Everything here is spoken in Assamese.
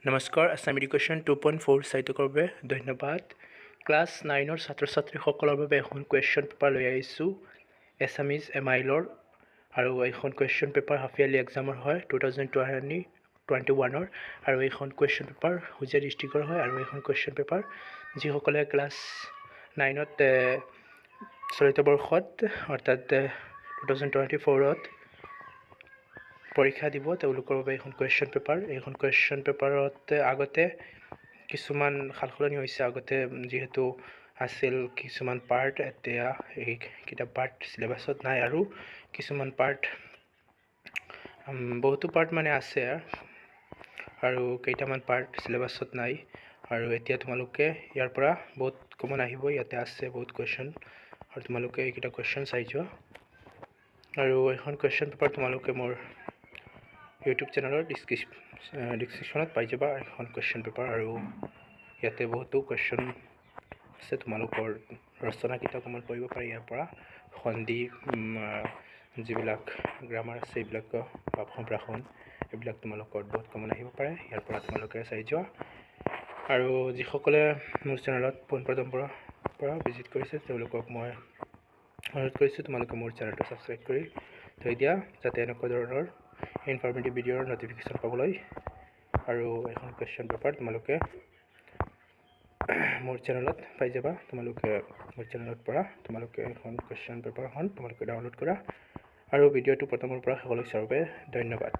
নমস্কাৰ, আছাম এডুকেশ্যন 2.4 চাইটকৰ বাবে ধন্যবাদ। ক্লাছ নাইনৰ ছাত্ৰ ছাত্ৰীসকলৰ বাবে এখন কুৱেশ্যন পেপাৰ লৈ আহিছোঁ এছামিজ এমআইএলৰ। আৰু এইখন কুৱেশ্যন পেপাৰ হাফ ইয়াৰলি এক্সামৰ হয়, 2021ৰ। আৰু এইখন কুৱেশ্যন পেপাৰ হোজাই ডিষ্ট্ৰিক্টৰ হয়। আৰু এইখন কুৱেশ্যন পেপাৰ যিসকলে ক্লাছ নাইনত চলিত বৰ্ষত, অৰ্থাৎ 2024ত পৰীক্ষা দিব, তেওঁলোকৰ বাবে এইখন কুৱেশ্যন পেপাৰ। এইখন কুৱেশ্যন পেপাৰত আগতে কিছুমান সাল সলনি হৈছে। আগতে যিহেতু আছিল কিছুমান পাৰ্ট, এতিয়া এইকেইটা পাৰ্ট চিলেবাছত নাই। আৰু কিছুমান পাৰ্ট, বহুতো পাৰ্ট মানে আছে আৰু কেইটামান পাৰ্ট চিলেবাছত নাই। আৰু এতিয়া তোমালোকে ইয়াৰ পৰা বহুত কমন আহিব। ইয়াতে আছে বহুত কুৱেশ্যন আৰু তোমালোকে এইকেইটা কুৱেশ্যন চাই যোৱা। আৰু এইখন কুৱেশ্যন পেপাৰ তোমালোকে মোৰ ইউটিউব চেনেলৰ ডিছক্ৰিপশ্যনত পাই যাবা এখন কুৱেশ্যন পেপাৰ। আৰু ইয়াতে বহুতো কুৱেশ্যন আছে, তোমালোকৰ ৰচনাকেইটা অকণমান পঢ়িব পাৰি ইয়াৰ পৰা। সন্ধি, যিবিলাক গ্ৰামাৰ আছে, এইবিলাক ভাৱ সম্প্ৰাসন, এইবিলাক তোমালোকৰ বহুত কমন আহিব পাৰে ইয়াৰ পৰা। তোমালোকে চাই যোৱা। আৰু যিসকলে মোৰ চেনেলত পোনপ্ৰথমৰ পৰা ভিজিট কৰিছে, তেওঁলোকক মই অনুৰোধ কৰিছোঁ, তোমালোকে মোৰ চেনেলটো ছাবস্ক্ৰাইব কৰি থৈ দিয়া, যাতে এনেকুৱা ধৰণৰ ইনফৰ্মেটিভ ভিডিঅ'ৰ ন'টিফিকেশ্যন পাবলৈ। আৰু এখন কুৱেশ্যন পেপাৰ তোমালোকে মোৰ চেনেলত পাই যাবা। তোমালোকে মোৰ চেনেলত পৰা তোমালোকে এখন কুৱেশ্যন পেপাৰখন তোমালোকে ডাউনলোড কৰা। আৰু ভিডিঅ'টো প্ৰথমৰ পৰা শেষলৈ চোৱাৰ বাবে ধন্যবাদ।